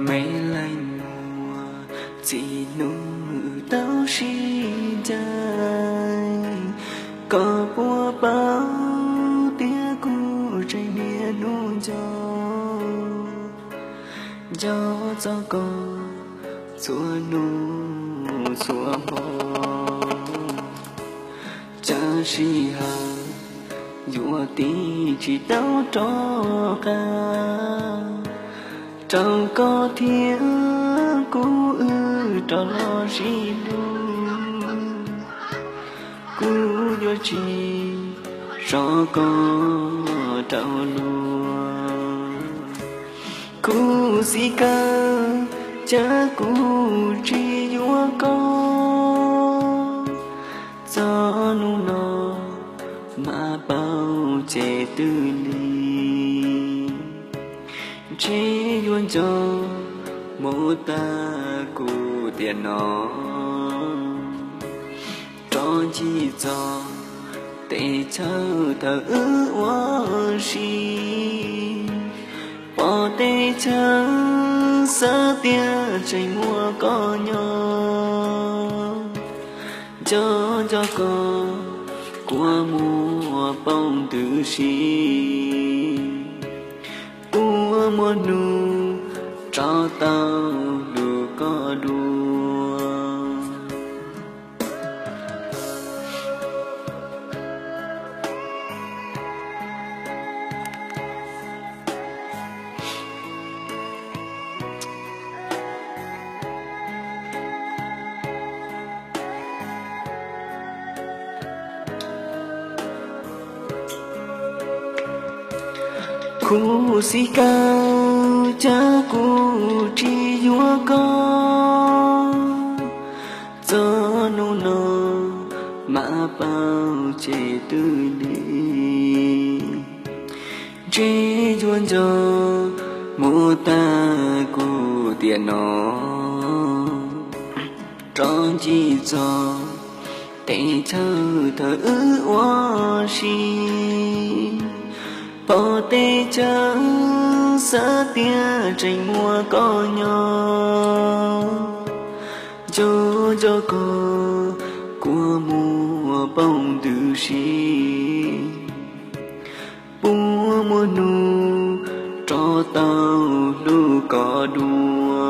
Me leej muam, txij hnub wb tau sib ncaim, koj puas paub tias kuv tseem niaj hnub nco, nco txog koj txhua hnub txhua hmo. Tsawg sij hawm yuav tig tsis tau rov qab rau koj thiab kuv wb rov los sib hlub. Kuv yuav tsis so koj rau luag. Khuv xim kawg, cas kuv tsis yuav koj. Txog hnub no mas paub ces twb lig, ntshe yuav nco mus tag kuv tiam no. Rov ncig txog tej chaw thaum wb ua si, pom tej chaw xav tias tseem muaj koj nyob. Nco nco koj kua muag poob ntws si, puas muaj hnub rov tau hlub koj dua. Khuv xim kawg, cas kuv tsis yuav koj. Txog hnub no mas paub ces twb lig, ntshe yuav nco mus tag kuv tiam no. Rov ncig txog tej chaw thaum wb ua si, pom tej chaw xav tias tseem muaj koj nyob. Nco nco koj kua muag poob ntws si, puas muaj hnub rov tau hlub koj dua.